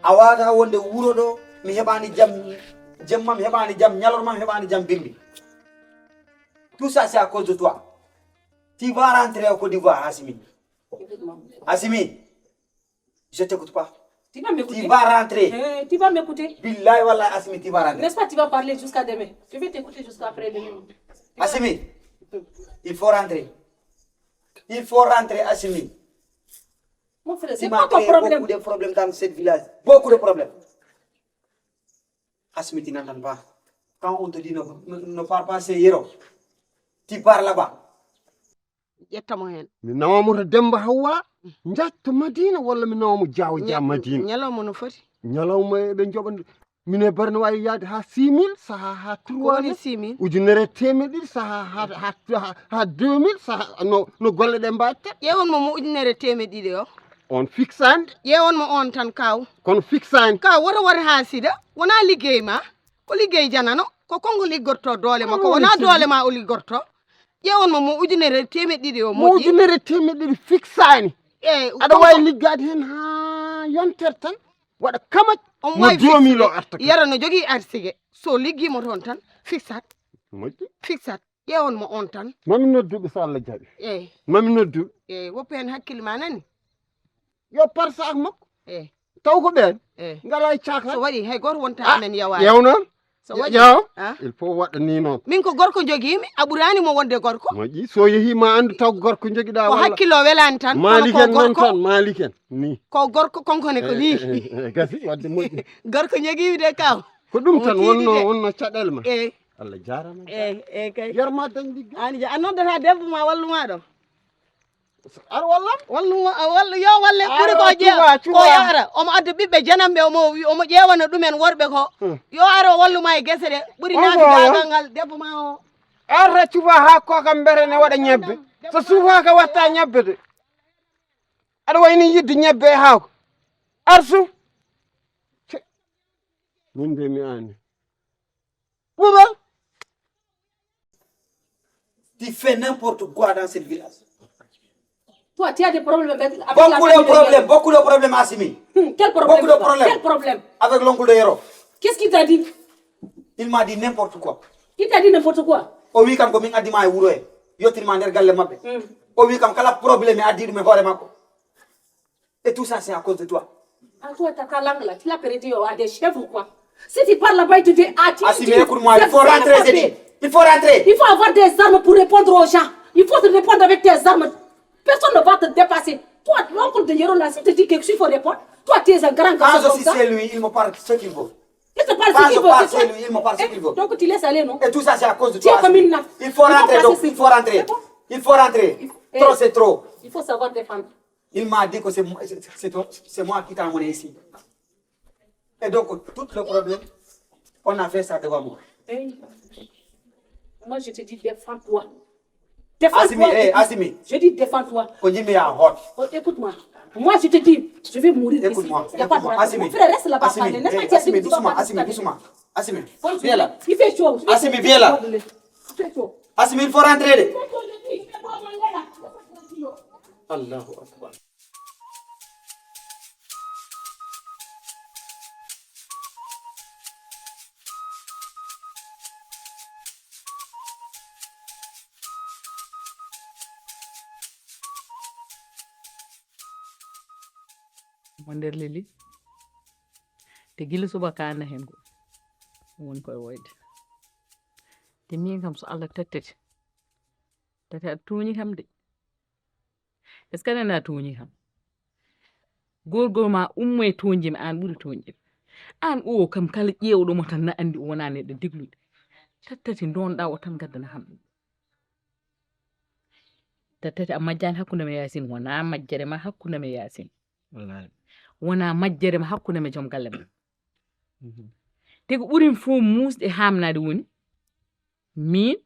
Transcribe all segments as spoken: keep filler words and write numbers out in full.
A waawata wonde wuro ɗo, mi heɓaani jam, jemma mi heɓaani jam, ñalorma mi heɓaani jam, bimbi. Tout ça, c'est à cause de toi. Tu vas rentrer au Côte d'Ivoire, Assimi. Assimi, je t'écoute pas. Tu vas m'écouter. Tu vas rentrer. Eh, tu vas m'écouter. Billahi, wallahi, Assimi, tu vas rentrer. N'est-ce pas, tu vas parler jusqu'à demain. Je vais t'écouter jusqu'à après-demain. Assimi, il faut rentrer. Il faut rentrer, Assimi. Mon frère, c'est quoi ton problème? Tu m'as créé beaucoup de problèmes dans ce village. Beaucoup de problèmes. Assimi, tu n'entends pas. Quand on te dit ne, ne, ne pars pas, c'est Yero. Tu pars là-bas. Ƴetta mo heen. Mi nawa mo to Demba Hawwa, njatto Madina, walla mi nawa mo Jaawo Jaa Madina. Ñalawma no foti? Ñalawma eɓe njoɓa. Min e barno wawi yaade ha six mille, saha ha trois mille, ujunere e teemeɗe ɗiɗi, saha ha, ha, ha, ha deux mille, saha no, no golle ɗe mbatta. Ƴeewon mo mo ujunere e teemeɗe ɗiɗi o. On fiksande. Ƴeewon mo on tan kaw. Kono fiksani. Kaw, woto won ha sida. Wona liggey ma. Ko liggey janano. Ko konko liggorto doole ma. Ko wona doole ma o liggorto. Ƴeewon mo mo ujunere e teemeɗe ɗiɗi o. Mo ujunere e teemeɗe ɗiɗi fiksani. Eyi, aɗa wawi liggade hen ha yontere tan. Waɗa kamaj. Omo wawi deux mille o arta. Yero no jogii arsike. So liggiima toon tan, fiksat. Moƴƴi. Fiksat. Ƴeewon mo on tan. Mami nodduɓe so Allah jaɓi. Eyi. Mami nodduɓe. Eyi, woppi heen hakkille ma nani? Yo par sac makko. Eyi. Taw ko ɓeen. Eyi. Ngala e cakal. So waɗi, hay gooto wonta amen yawaade. Ƴeew noon. So waɗi, ƴeew. Ah. Il faut waɗa ni noon. Min ko gorko jogiimi, a ɓuraani mo wonde gorko. Moƴƴi, so yehi ma anndu taw ko gorko jogiɗa. Ko walla hakkille welaani tan, kono ko gorko. Maalik en noon tan, Maalik en. Ni. Ko gorko, konkone ko ni. Eh, eh, eh, gasi, wadde moƴƴi. Gorko jogiimi de kaw. Ko ɗum tan wonno, wonno caɗeele ma. Eyi. Allah jaarama. Eyi, eyi kay. Yerma dañ ligga. An ja, a noddata debbo ma wallu ma ɗo. Ar wallam? Wallu ma, wallu, yo walle ɓuri ko jeeya. Ko yo ara. Omo adda ɓiɓɓe janamɓe, omo wi-, omo ƴeewana ɗumen worɓe ko. Hmm. Yo ara o wallu ma e gese ɗe. Ɓuri nafi dagal ngal debbo ma o. Arta cuba ha koka mbere ne waɗa ñebbe. So sufaaka watta ñebbe de. Aɗa wayni yidde ñebbe e haako. Arsu. Min de mi ani. Ɓuuɓal. Tu fais n'importe quoi dans ce village. Toi, tu as des problèmes avec, avec la famille de Yero. Beaucoup de problèmes, beaucoup de problèmes, Assimi. Hmm, quel problème? Beaucoup de problèmes. Quel problème? Avec l'oncle de Yero. Qu'est-ce qu'il t'a dit? Il m'a dit n'importe quoi. Il t'a dit n'importe quoi? O wi kam ko min addi ma e wuro he. Yottin ma nder galle maɓɓe. Hmm. O wi kam kala problème addi ɗum e hoore makko. Et tout ça, c'est à cause de toi. Ah, toi, t'as ta langue là, tu l'as perdu à des chèvres ou quoi? Si tu parles là-bas, il te dit, ah, tu, Assimi, écoute-moi, il faut rentrer, j'ai dit. Il faut rentrer. Il faut avoir des armes pour répondre aux gens. Il faut te répondre avec tes armes. Personne ne va te dépasser. Toi, l'oncle de Yero là, si te dit quelque chose, il faut répondre. Toi, tu es un grand garçon comme ça. Quand je suis chez lui, il me parle ce qu'il veut. Il te parle ce qu'il veut, c'est toi. Quand je pars chez lui, il me parle ce qu'il veut. Eh, donc tu laisses aller, non? Et tout ça, c'est à cause de toi, Assimi. Il faut rentrer, donc, il faut rentrer. Il faut rentrer. Trop, c'est trop. Il faut savoir défendre. Il m'a dit que c'est moi, c'est, c'est toi, c'est moi qui t'ai amené ici. Et donc, tout le problème, on a fait ça devant moi. Hey. Moi, je te dis, défends-toi. Défends-toi. Assimi, eh, Assimi. Je dis, défends-toi. Ko jiɗmi ya hoot. Oh, écoute-moi. Moi, je te dis, je vais mourir ici. Écoute-moi, écoute-moi. Il y a pas de raison. Assimi. Mon frère, reste là-bas, Assimi, parler. N'est-ce pas, eh, tu as dit, Assimi, tu dois doucement, pas Assimi, discuter. Doucement. Assimi, viens là. Il fait chaud. Assimi, viens là. Il fait chaud. Assimi, il faut rentrer. Allahu akbar. Mo nder leli. Te gila subaka na hen go. Woni koye woyde. Te min kam so Allah tattete. Tati aɗa tooñi kam de. Est-ce que a nana tooñi kam? Gorgol ma ummo e tooñde mi, an ɓuri tooñde mi. An o kam kala ƴeewɗo mo tan na anndi o wona neɗɗo degluɗo. Tattati ndonɗa o tan gaddana kam ɗum. Tattati a majjani hakkunde me Yaasin, wona majjere ma hakkunde me Yaasin. Wallaahi. Wona majjere ma hakkunde me joom galle ma. Mhm. Te ko ɓurin fof muusde e haamnaade woni, miin,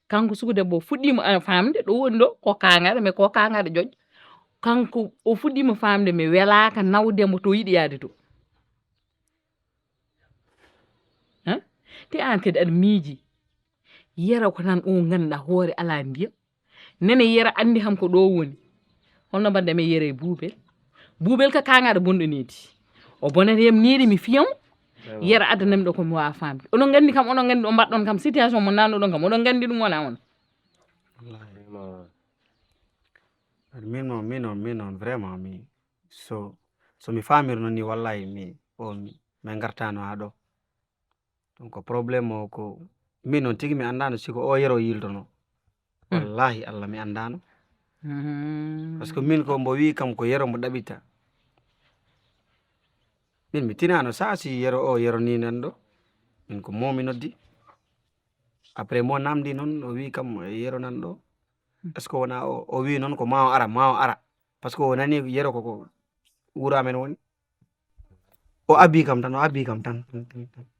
kanko suku debbo o fuɗɗiima, ah, faamde ɗo woni ɗo, ko kaŋara, mais ko kaŋara joƴƴo. Kanko o fuɗɗiima faamde mi welaaka nawde mo to yiɗi yahde to. Hein? Te aan kadi aɗa miiji. Yero ko tan o ngannduɗaa hoore alaa ndiyam. Nene Yero anndi kam ko ɗo woni. Holno mbaɗde men Yero e Buubel? Buubel ka kaŋara bonɗo needi. O bonata yam niiri mi fiyam. Yero addanam ɗo ko mi waawa faamde. Oɗon nganndi kam, oɗon nganndi ɗo mbaɗɗon kam, situation mo nannuɗon kam, oɗon nganndi ɗum wona on. Min noon min noon min noon vraiment mi so so mi famirno ni wallahi mi o mi min gartano ha ɗo. Donc problème o ko min noon tigi mi andano siko o yero yiltono. Wallahi Allah mi andano. Parce que min ko mbo wi kam ko yero mbo ɗaɓita. Min mi tinano sa si yero o yero ni nan ɗo. Min ko mo mi noddi. Après mo namdi noon o wi kam yero nan ɗo. Est ce que wona o o wi noon ko ma o ara ma o ara? Parce que o nani yero koko wuro amen woni. O abi kam tan o abi kam tan.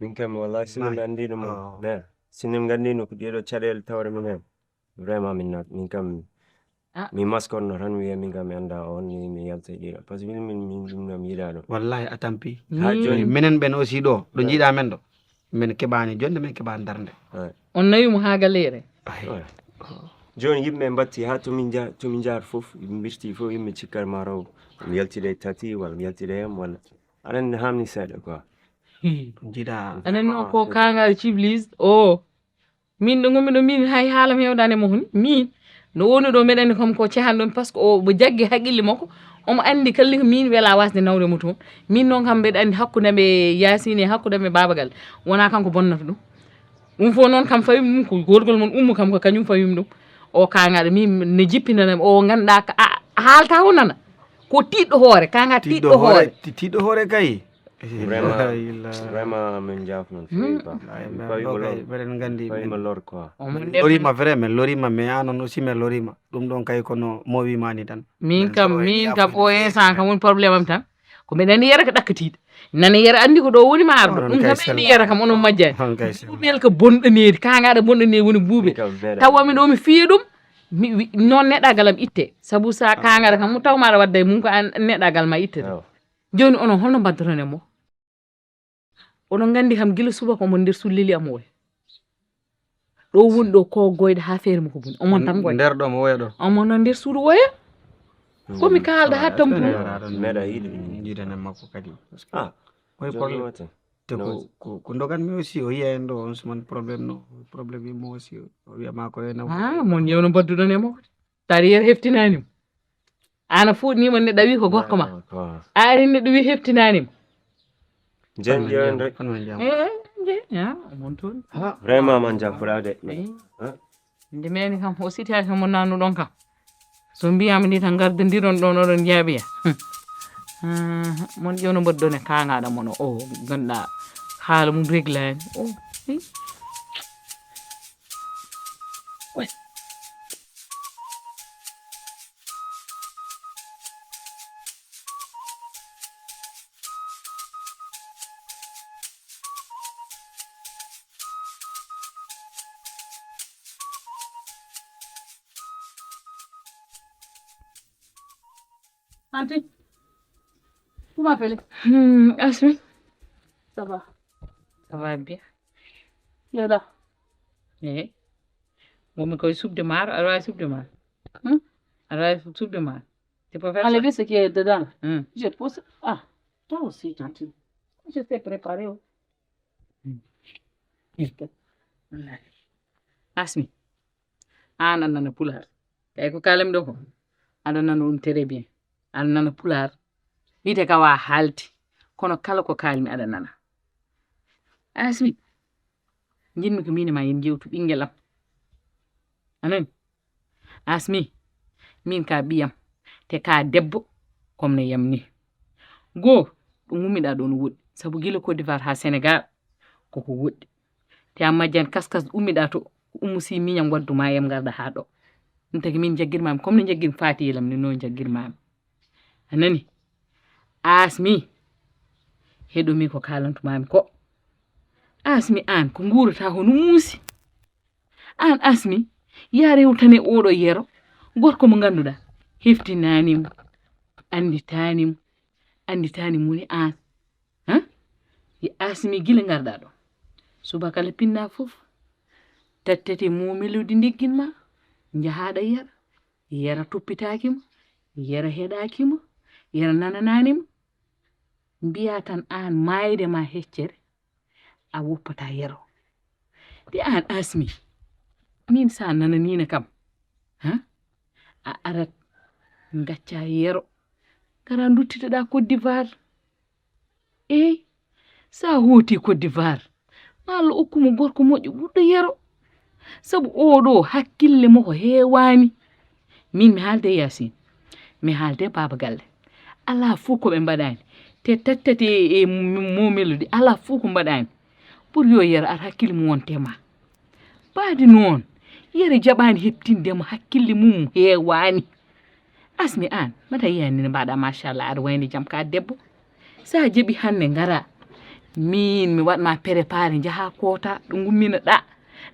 Min kam wallahi sino mi andi ɗum ne sino mi gandino ko ɗiɗo caɗele tawre mum hen. Vraiment min noon min kam mi maskorno tan wiya min kam mi anda on ni mi yalta e ɗiɗo parce que min min min ɗum ɗam yiɗa ɗum. Wallahi a tampi. Ha joni minen ɓen aussi ɗo ɗo jiiɗa men ɗo. Min keɓani jonde min keɓani darde. On nawi mo ha galleere. Joni yimɓe mbatti ha tomin ja tomin jaar fof mbirti fof yimɓe cikkar ma raw mi yaltide tati walla mi yaltide yam walla aɗa andi hamni seeɗa quoi. Jiiɗa. Anan no ko kangal ciblis o. Min ɗo gommi ɗo min hay haala mi hewdani mo honi min no woni ɗo meɗani kam ko cehan ɗon par ce que o mo jaggi haqqille makko. Omo andi kalli ko min wela wasde nawde mo toon. Min noon kam mbeɗa andi hakkude am e yasine hakkude am e babagal. Wona kanko bonnata ɗum. Ɗum fof noon kam fawi mum ko gorgol mon ummu kam ko kañum fawi ɗum. O kangaɗo min ne jippinanam o ganduɗa a haalta o nana. Ko tiɗɗo hoore kanga tiɗɗo hoore. Tiɗɗo hoore kay. Vraiment, vraiment min jaafno feewi ba. Meɗen gandi Fawima lor quoi. Lorima vrai mais lorima mais an on aussi mais lorima. Ɗum ɗon kay kono mo wimani tan. Min kam min kam o instant kam woni problème am tan. Ko mbeɗa andi yara ko ɗakkatiɗo. Nana yara andi ko ɗo woni ma arɗo. Ɗum kam andi yara kam onon majjani. Buubel ko bonɗo needi kangaɗo bonɗo needi woni buubel. Tawa mi ɗo mi fiya ɗum. Mi noon neɗɗagal am itte. Sabu sa kangaɗo kam taw maɗa wadda e mum ko an neɗɗagal ma itte. Joni onon holno mbaddoton e mo? Oɗon nganndi kam gila subaka omo nder sulleli am oya. Ɗo woni ɗo ko goyɗo haa feere makko boni. Omon tan goyɗo. Nder ɗo mo oya ɗo. Omon no nder suudu oya. Ko mi kaalda haa tampu. Meɗa yiɗi ɗum. Jiidana makko kadi. Ah. Oya problème. Te ko ko dogan mi aussi o yiya en ɗo on suman problème no problème yimmo aussi o wiya ma ko en. Ah mon yewno mbadduɗon e makko. Taari yer heftinanimo. An a fuɗnima neɗɗo wi ko gorko ma. A ari neɗɗo wi heftinanimo. Jen jen rek. Vraiment man jam fulaade. Nde meni kam o situation mo nannuɗon kam. So mbiyama ni tan gardodiron ɗon oɗon jaabiya. Mon ƴewno mbaɗɗon e kangaɗa mon o ganduɗa haala mum reglani o. Anti, comment fele? Asmi, Ça va? Ça va bien. Yoda. Eh. Momi koy subde mar, aɗa wawi subde mar. Hmm? Aɗa wawi subde mar. Tu peux faire ça? Enlever ce qui est dedans. Hmm. Je pose. Ah, toi aussi, gentil. Je sais préparer. Oh. Asmi, an a nana pulaar. Tawi ko kalami ɗo ko aɗa nana ɗum très bien. Aɗa nana pulaar. Wiyte ka wa haalti. Kono kala ko kalmi aɗa nana. Asmi, jinmi ko min e ma yen jewtu ɓinngel am. Anan? Asmi, min ka ɓiyam, te ka debbo, comme no yam ni. Goo, ɗo ngummiɗa ɗo no woɗɗi, sabu gila Côte d'Ivoire ha Sénégal, koko woɗɗi. Te a majjan kaskas ummiɗa to, ko ummu si miñam waddu ma yam ngarɗa ha ɗo. Ɗum tagi min jaggirmami, comme no jaggir fatiyelam ni no jaggirmami. A nani? Asmi, heɗomi ko kalantumami ko. Asmi an, ko nguurata hono muusi. An asmi ya rewtane oɗo yero gorko mo ganduɗa heftinanimo anditanimo anditanimo woni an. An ya asmi gila garɗa ɗo subaka le pinna fof tattete momilodi ndiggin ma jahaɗa yera yera toppitakima yera heɗakima yera nanananima. Mbiya tan aan maayde ma heccere, a woppataa yero. De aan Asmi, miin so a nananiino kam, ha? A arat, ngacca yero, ngara nduttitoɗaa Côte d'Ivoire. Eey, so a hooti Côte d'Ivoire, ma Allah okku mo gorko moƴƴo ɓurɗo yero. Sabu oo ɗoo hakkille mo ko heewaani. Miin mi haalde Yaasin, mi haalde Baaba Galle. Alaa fof ko ɓe mbaɗaani. Te tattati e, e mo-, moomelo ɗi, alaa fof ko mbaɗaani. Pour yo yero ar hakkille mum wonte ma. Baadi noon, yero jaɓaani heɓtinde mo hakkille mum heewaani. Asmi aan, mata yiyani ne mbaɗa machallah aɗa wayni jam ka debbo. Sa jaɓi hannde ngara, min mi waɗ ma préparé njaha koota ɗo gummina ɗa.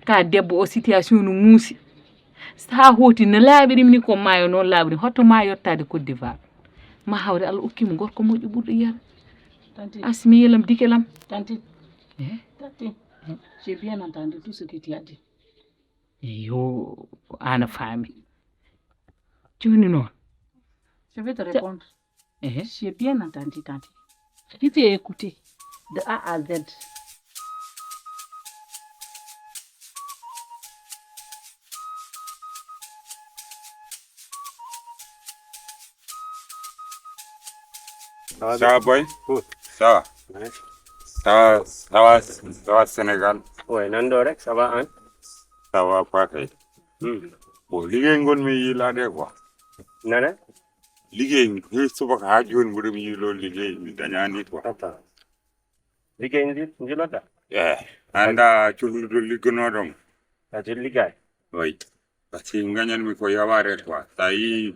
Ka debbo o situation no muusi. Sa hooti no laaɓiri mini ko maayo noon laaɓiri hoto ma yottade Côte d'Ivoire. Ma hawre Allah okkimo gorko moƴƴo ɓurɗo yiyata. Tanti, Asmi yelam dikelam. Tanti, Eh? Tanti, j'ai bien entendu tout ce que tu as dit. Yo, ko an a faami. Jooni noon. Je vais te répondre. Ehe. J'ai bien entendu, Tanti. Je t'ai écouté de A à Z. Ça va, boy? Good. Ça va? Ouais. Ça va, ça va, ça va, Sénégal? Ouais, nan ɗo rek, ça va, hein? Ça va, pas kay. Hmm. Bon, liggéey ngon mi yiilaade quoi. Nana? Liggéey, ni subaka haa jooni mboɗo mi yiiloo liggéey, mi dañaani quoi. Attends. Liggéey ndi, ndi lodda? Eh, annda cuhlirde ligganooɗo mo. A jeli liggaay? Oui. Par ce que ngañanmi ko yawaare quoi. So a yii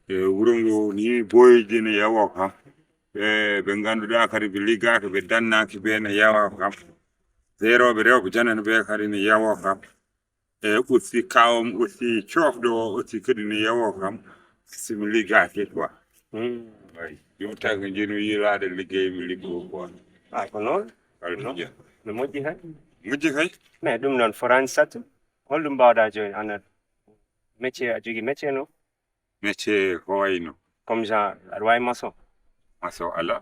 e wuro ngo ni boyeeji ne yawoo kam. E ɓe ngannduɗaa kadi ɓe liggaaki, ɓe dannaaki ɓe ne yawoo kam. Seerooɓe rewɓe janani ɓe kadi ne yawoo kam. E aussi kawam aussi coofɗo o aussi kadi ne yawoo kam. Si mi liggaaki quoi. Hmm. Ay, ɗum tagi jinu yiilaade liggey mi liggoo quoi. Ah, ko noon? Alhamdulillah. No moƴƴi hay? Moƴƴi kay. Mais ɗum noon foraani sattu. Holɗum mbaawɗaa jooni? Ana métier, a jogii métier no? Métier ko wayno? Comme genre aɗa waawi maçon? Maçon alaa.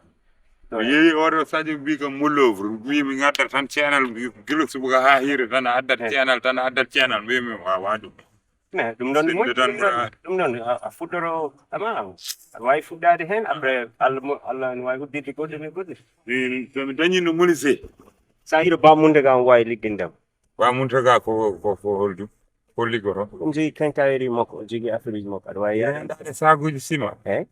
Mi yeeyi oɗo Sadio mbi kam mo l'œuvre, mbi mi ngaddat tan ceenal, gila subaka haa hiire tan a addat ceenal tan a addat ceenal, mbi mi wawa ɗum. Mais ɗum ɗon Sinno tan ɗum ɗon mbaɗa- ɗum ɗon a- a fuɗɗoro ama aɗa waawi fuɗɗaade heen après Allah mo Allah ne waawi uddirde goɗɗum e goɗɗum. Min somi dañino menuisier. Sa hiɗo bammunde kam waawi liggindema. Ba Muntaga ko ko ko holɗum? Ko liggoto? Ɗum jogii quincaillerie makko, o jogii affaire uji makko, aɗa waawi yaade. Ndaade sakuuji sima. Eyi.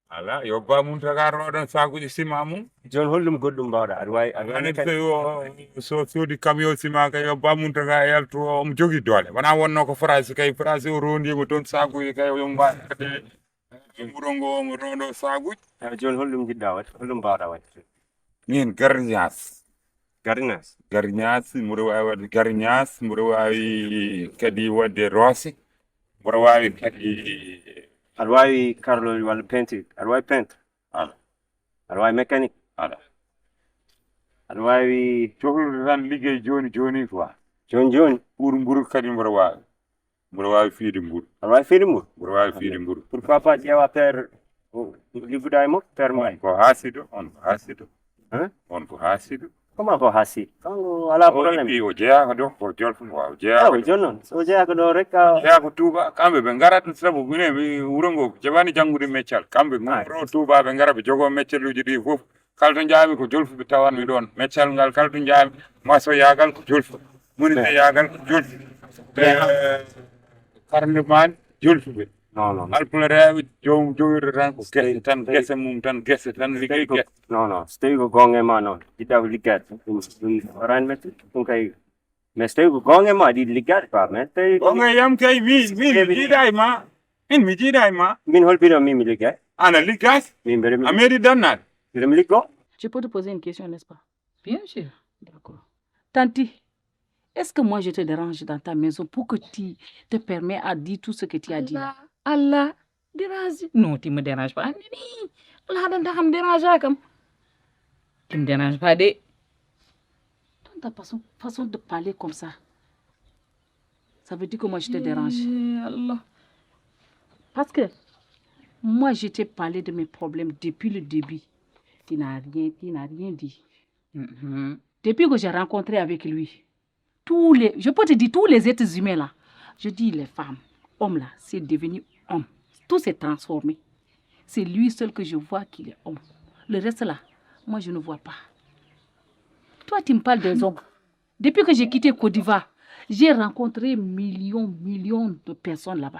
Ala yo Ba Muntaga roɗon sakuuji sima mum. Jooni holɗum goɗɗum mbaawɗa? Aɗa waawi aɗa Ani waawi kay- so yo- so soodi camion sima kay yo Ba Muntaga yaltu o omo jogii doole. Wona wonno ko France kay, France o rondimo toon sakuuji kay yo mbaɗ. Wuro ngo omo rondo sakuuji. Eyi jooni holɗum njiɗɗa waɗde? Holɗum mbaawɗa waɗde? Min gardiñas. Gardiñas? Gardiñas mboɗo waawi waɗde gardiñas, mboɗo waawi kadi waɗde roose, mboɗo waawi kadi. Aɗa waawi carreleur walla peinture? Aɗa waawi peintre? Ala. Aɗa waawi mécanique? Ala. Aɗa waawi. Cohlude tan liggey jooni jooni quoi. Jooni jooni? Ɓuur mburu kadi mboɗo waawi. Mboɗo waawi fiyde mburu. Aɗa waawi fiyde mburu? Mboɗo waawi fiyde mburu. Pourquoi pas ƴeewa père ligguɗa e makko père mbawi? On ko haasido, on ko haasido. Hein? On ko haasido. Comment ko haasi? Kanko alaa problème. O jeyaaka ɗo, ko jolfo, waaw, o jeyaaka ɗo. Jooni noon, so o jeyaaka ɗo rek ka. Jeyaaka Touba, kamɓe ɓe ngarat sabu minen mi wuro ngo jaɓani janngude meccal. Kamɓe ngoro Touba ɓe ngara ɓe jogoo meccaluuji ɗi fof. Kala to njaami ko jolfuɓe tawanmi ɗoon. Meccal ngal kala to njaami masoyaagal ko jolfuɓe. Menuisier yaagal ko jolfuɓe. Karnde maani jolfuɓe. Non non. Alpulareeɓe joom jowirde tan ko gese tan gese mum tan gese tan liggey gese. Non non so tawi ko goonga e ma noon jiɗɗa ko liggaade ɗum ɗum arani mette ɗum kay mais so tawi ko goonga e ma aɗa yiɗi liggaade quoi mais tawi. Goonga e yam kay min min mi jiiɗa e ma. Min mi jiiɗa e ma. Min hol bino min mi liggaade. Ana liggaade. Min mbeɗa mi. A meeɗi dannaade. Mbeɗa mi liggoo. Je peux te poser une question, n'est-ce pas? Bien sûr. D'accord. Tanti, est-ce que moi je te dérange dans ta maison pour que tu te permets à dire tout ce que tu as dit là? Allah, dérange. Non, tu me déranges pas. Nini, Allah dan takam dérange akam. Tu me déranges pas de. Dans ta façon, façon de parler comme ça. Ça veut dire que moi je te dérange. Eh, Allah. Parce que moi je t'ai parlé de mes problèmes depuis le début. Tu n'as rien, tu n'as rien dit. Mhm. Depuis que j'ai rencontré avec lui, tous les, je peux te dire, tous les êtres humains là, je dis les femmes, hommes là, c'est devenu homme. Tout s'est transformé. C'est lui seul que je vois qu'il est homme. Le reste là, moi je ne vois pas. Toi, tu me parles des hommes. Depuis que j'ai quitté Côte d'Ivoire, j'ai rencontré millions, millions de personnes là-bas,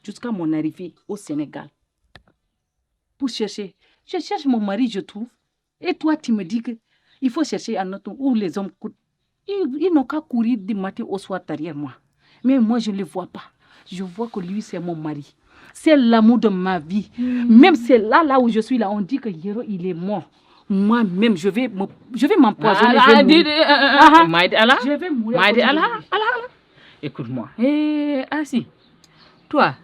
jusqu'à mon arrivée au Sénégal. Pour chercher, je cherche mon mari, je trouve. Et toi, tu me dis que il faut chercher un autre où les hommes coûtent. Ils, ils n'ont qu'à courir du matin au soir derrière moi. Mais moi, je ne les vois pas. Je vois que lui, c'est mon mari. C'est l'amour de ma vie. Même c'est là, là où je suis là, on dit que Yero, il est mort. Moi-même, je vais me, je vais m'empoisonner, je vais mourir. Ah, ah, ah, ah, ah, ah. Mayde ala. Je vais mourir à côté de lui. Ala, ala. Écoute-moi. Eh, Asi, toi,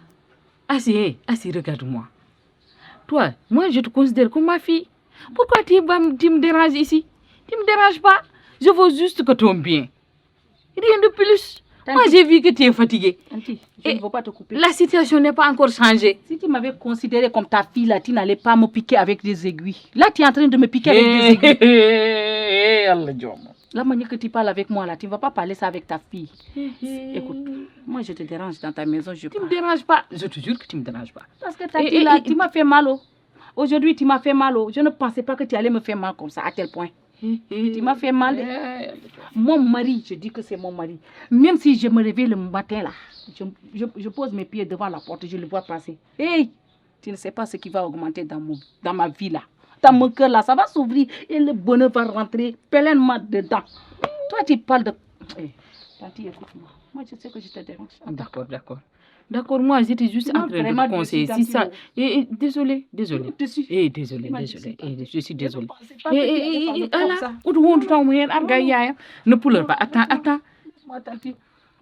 Asi, eh, Asi, regarde-moi. Toi, moi, je te considère comme ma fille. Pourquoi tu, vas me- tu me déranges ici? Tu me déranges pas. Je veux juste que ton bien. Rien de plus. Moi, j'ai vu que tu es fatiguée. Tanti, je ne veux pas te couper. La situation n'est pas encore changée. Si tu m'avais considéré comme ta fille là, tu n'allais pas me piquer avec des aiguilles. Là, tu es en train de me piquer avec des aiguilles. Eh, Allah jomo. La manière que tu parles avec moi là, tu ne vas pas parler ça avec ta fille. Écoute, moi je te dérange dans ta maison, je pars. Tu me déranges pas. Je te jure que tu me déranges pas. Parce que Tanti, là, tu m'as fait mal, oh. Aujourd'hui, tu m'as fait mal, oh. Je ne pensais pas que tu allais me faire mal comme ça, à tel point. Tu m'as fait mal. Mon mari, je dis que c'est mon mari. Même si je me réveille le matin là, je, je, je pose mes pieds devant la porte, je le vois passer. Hey, tu ne sais pas ce qui va augmenter dans mon, dans ma vie là. Dans mon cœur là, ça va s'ouvrir et le bonheur va rentrer pleinement dedans. Toi, tu parles de. Eh, Tanti, écoute-moi. Moi, je sais que je te dérange. D'accord, d'accord. D'accord, moi, j'étais juste en train de te conseiller. Si ça. Eh, eh, désolé, désolé. Eh, désolé, désolé. Eh, je suis désolé. Eh, eh, eh, eh, ala, utu wondu taw mo hen, arga yaya. Ne pleure pas. Attends, attends.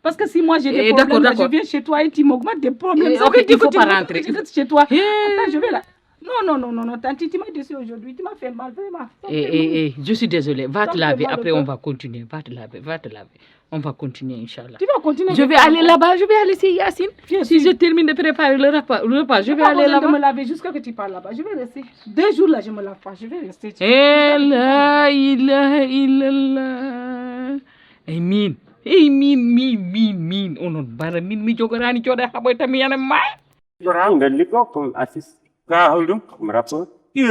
Parce que si moi j'ai des problèmes, là, je viens chez toi et tu m'augmentes des problèmes. Ça veut dire que tu m'augmentes, je reste chez toi. Attends, je vais là. Non, non, non, non, non, Tanti, tu m'as déçu aujourd'hui, tu m'as fait mal, vraiment. Eh, eh, eh, je suis désolé. Va te laver, après on va continuer. Va te laver, va te laver. On va continuer, Inch'Allah. Tu vas continuer. Je vais aller là-bas, je vais aller chez Yacine. Si je termine de préparer le repas, le repas, je vais aller là-bas. Je vais pas besoin de me laver jusqu'à que tu parles là-bas. Je vais rester. Deux jours là, je me lave pas. Je vais rester. Eh, la ilaha illallah. Ey min, ey min, min, min, min, onon bara min mi jogorani jooɗa haɓoyta mi yana maaya. Ɓe liggo comme artiste. Ka holɗum? Comme rapport. Ye,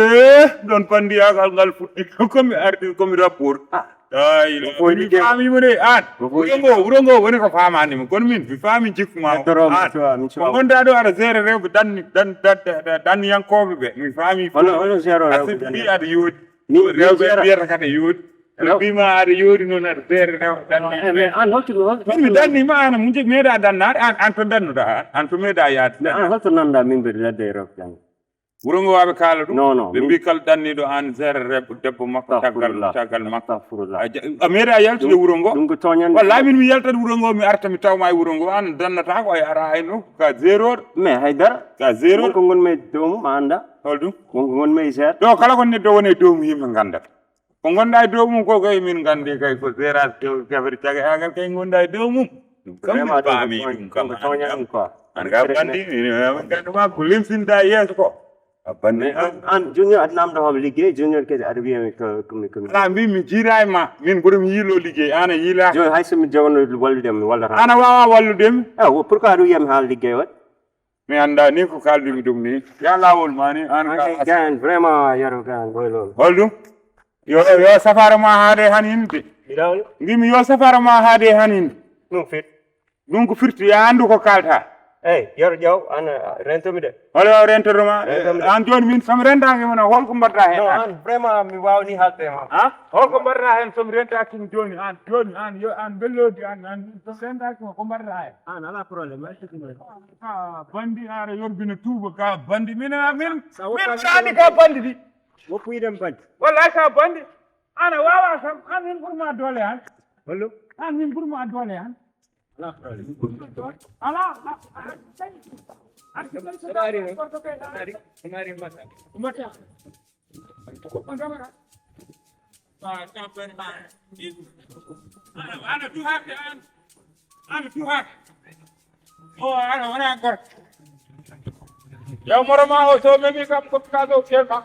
ɗon pandiyagal ngal fuɗɗi. Komi artiste, komi rapport. Ah. Ay, mi faami mo de, an. Wuro ngo, wuro ngo woni ko faamani mo. Kono min, mi faami jikku ma. Ko ngonɗa ɗo aɗa géré rewɓe danni, dan, dan, dan, danniyankooɓe ɓe. Mi faami. Hono, hono géré rewɓe danni. Aɗa yooɗi. Rewɓe mbiyata kadi yooɗi. Rew- Ɓe mbiima aɗa yooɗi noon, aɗa beere rew danni. Eh, mais an holto ɗum, holto min mi danni ma, an mo meeɗa dannaade, an, an to dannuɗa, an, an to meeɗa yaade. Mais an holto nanɗa min mbiɗa ladde e rewɓe danni? Wuro ngo waɓe kaala ɗum. Non, non, ɓe mbi kala danniɗo an géré rewɓe debbo makko caggal, caggal makko. Astagfirullah. A ja-, a meeɗa yaltude wuro ngo? Ɗum ko tooñande. Wallahi min mi yaltat wuro ngo, mi arta mi tawma e wuro ngo, an dannata ko a ara hayno ka zéro. Mais haydara. Ka zéro. Wonko ngonmi e dow mum a annda. Holɗum? Wonko ngonmi e seeɗa. Ɗo kala ko neɗɗo woni e dow mum yimɓe ngandata. Ko ngonɗa e dow mum ko kay min nganndi kay ko gérage kefre cagayagal kay ngonɗa e dow mum. Ɗum kam min paami ɗum kam. An ka bandi, min nganndi ma ko limsinta yeeso ko. A bandi an. An junior aɗa namdo homo liggey, junior kadi aɗa wiya mi ko, ko mi, ko mi. Ala mbi mi jiira e ma, min mboɗo mi yiilo liggey, an a yiila. Joni hay so mi jogano wallude mi walla tan. Ana wawa wallude mi. Ah, pourquoi aɗa wiya mi haala liggey waɗi? Mi annda ni ko kaldumi ɗum ni. Ya laawol ma ni, an ka. An kay gaan, vraiment, Yero gaan, boy loolu. Holɗum? Yo, yo safara ma haade han hinde. Mbimi yo safara ma haade han hinde. Ɗum fit. Ɗum ko firti, ya anndu ko kalta. Ey, Yero Jaw, an, a, rentomi de. Hol o rentoto ma? Rentomi de. An jooni min so mi rentaaki mo, holko mbaɗɗa heen? Non, an vraiment mi waawni haalde ma. Ha? Holko mbaɗɗa heen so mi rentaaki mo jooni an? Jooni an, yo an belloodi an, an so mi rentaaki mo, ko mbaɗɗa heen? An alaa problème, merci beaucoup. Ka bandi ara yorbina tuuba ka bandi. Min, min, min ɓuraani ka bandi di. Woppu yiɗen bandi. Wallahi ka bandi. Ana wawa kam, an min ɓurma doole an. Hollo? An min ɓurma doole an. Alaa problème. Alaa, a, a, a, Samari, Samari, Samari, Mata. Mata. Ana, ana duhade an. Ana duhade. O, ana wona gorko. Yaw moro ma o so memi kam ko ka ɗo kelma.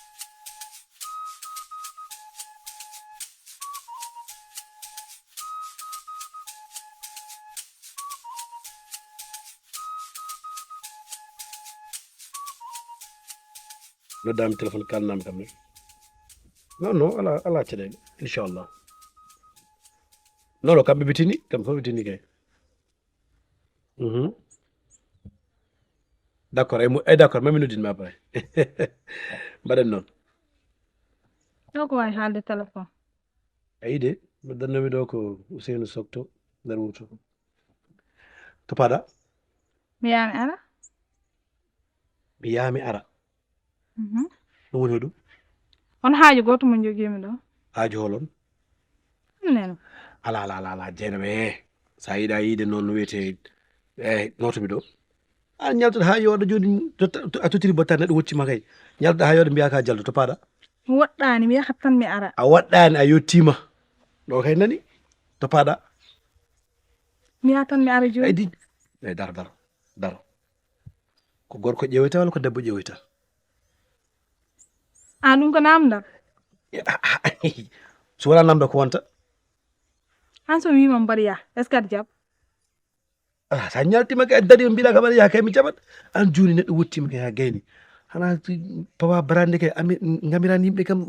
Noddaami téléphone, kalnaami kam ne. Non non, ala ala caɗeele, inchallah. Non non, kamɓe ɓe tini, kamɓe fof ɓe tini kay. Mhm. D'accord, ay mu- ay d'accord, mami noddin ma après. Mbaɗen noon. Ɗo ko wawi haalde téléphone. Ayi de, noddannomi ɗo ko Ousseynou Sokto nder wuto. To paɗa? Mi yaami ara. Mi yaami ara. Mhm. Ɗum woni hoɗum? On haaju gooto mo jogiimi ɗo. Haaju holon? Neno. Ala ala ala ala, jeenaɓe. Sa yiɗa yiide noon no wiyete, e notomi ɗo. A ñaltat ha yooɗa joni, a tottiri botta neɗɗo wocci ma kay. Ñaltat ha yooɗa mbiya ka jaldo, to paɗa? Mi woɗɗaani, mi yahat tan mi ara. A waɗɗaani, a yottima. Ɗo kay nani, to paɗa? Mi yahat tan mi ara joni. Ay di. Ay daro daro. Daro. Ko gorko ƴeewita walla ko debbo ƴeewita? A ɗum ko namdal. So wona namda ko wonta? An so mi wima mbaɗa yaha, est ce que aɗa jaɓa? Ala, sa ñaltima kay, a dari o mbiɗa kam aɗa yaha kay mi jaɓat. An joni neɗɗo wottima kay ha gayni. Hana papa barande kay, ami ngamirani yimɓe kam.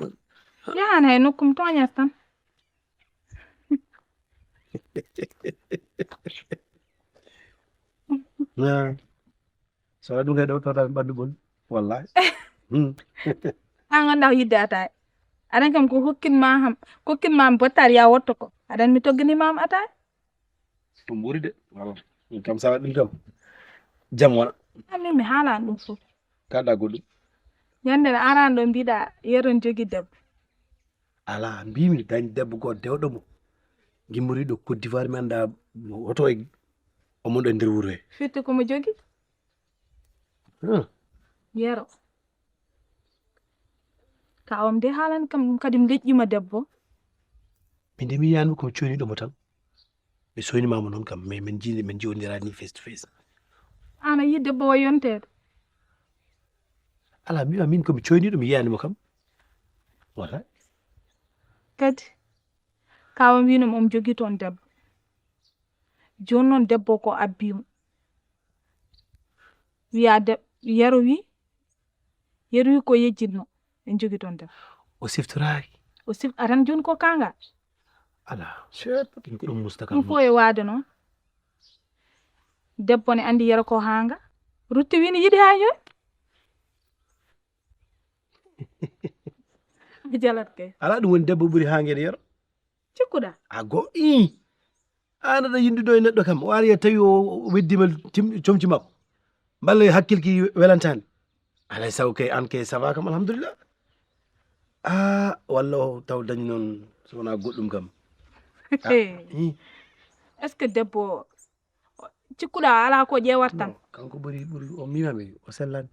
Yahan hay nokkum toñat tan. So waɗi ɗum kay ɗo tawata mi ɓanndu ɓol. Wallahi. An ganda ko yidde ataya. Aɗan kam ko hokkinma ham, kokkinma mi bottari ya wotto ko. Aɗan mi togginima am ataya. Ɗum ɓuri de. Wala. Ɗum kam sa waɗi ɗum kam. Jam wona. Amin mi haalani ɗum fof. Kaɗa goɗɗum. Ñande nde arani ɗo mbiɗa yeron jogi debbo. Ala mbimi dañ debbo goto dewɗo mo. Gimmoriɗo Côte d'Ivoire mi anda hoto e omon ɗo e nder wuuro he. Firti komo jogi. Yero. Ka on de haalani kam ɗum kadi mi leƴƴima debbo. Min de mi yiyanmi komi coyniɗo mo tan. Mi soynimama noon kam, mais min jiidi min jiwondirani face to face. An a yi debbo o yonteede. Ala mi min komi coyniɗo mi yiyanimo kam. Wala. Kadi kawa mbino omo jogii toon debbo. Jooni noon debbo ko abbimo. Wiya de yero wi yero wi ko yejjitno en jogii toon debbo. O siftoraaki. O sif aran jooni ko kanga. Ala. Ɗum ko ɗum musta kam. Ɗum fof e waade noon. Debbo ne andi yero ko hanga. Rutti wini yiɗi ha jooni. Mi jalat kay. Ala ɗum woni debbo ɓuri hangede yero. Cikkuɗa. A go i. An aɗa yindudo e neɗɗo kam o ari tawi o weddima comci makko. Balle hakkilki welantani. Alay saw kay an kay sava kam alhamdulillah. A walla o taw dañi noon so wona goɗɗum kam. Est ce que debbo cikkuɗa ala ko ƴewat tan? Kanko ɓuri ɓuri o mimami o sellani.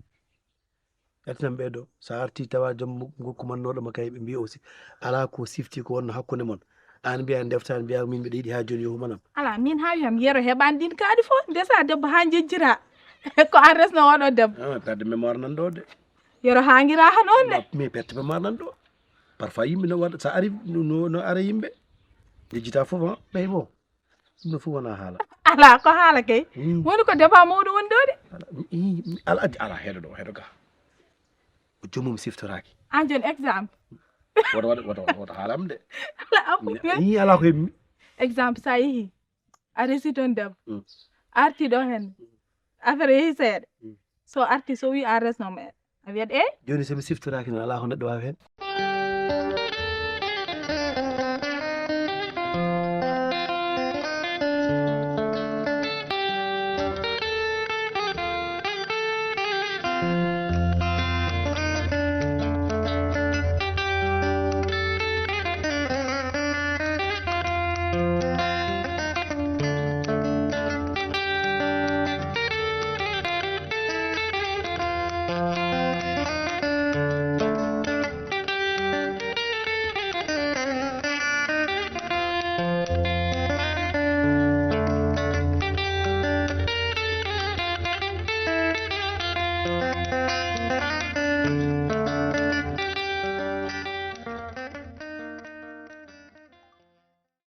Ƴettan ɓeeɗo, so a artii tawa joom ngokku mannooɗo ma kay ɓe mbiya aussi alaa ko sifti ko wonno hakkunde mon. Aan mbiya ndeftaani mbiya min mbiɗa yiɗi haa jooni yo humanam. Alaa min haa wiyam yero heɓaani ɗiin kaaɗi fof ndesa debbo haa njejjira ko aan resno oɗo debbo. Ah, perte mémoire nan ɗo de. Yero haa ngira haa noon de. Mi perte mémoire nan ɗo. Parfois yimɓe no waɗa so ari no no ara yimɓe jejjita fof ɓey fof. Ɗum ɗo fof wonaa haala. Alaa ko haala kay. Woni ko débat mawɗo woni ɗo de. Alaa alaa heɗo ɗo heɗo ga. O joomum siftoraaki. An jooni exemple. Woto woto woto woto haalam de. Alaa ko. Ii alaa ko heɓmi. Exemple so a yehii a resi toon debbo. Arti ɗo heen affaire yehi seeɗa. So arti so wii an resnoo mo a wiyat eey. Jooni so mi siftoraaki noon alaa ko neɗɗo waawi heen.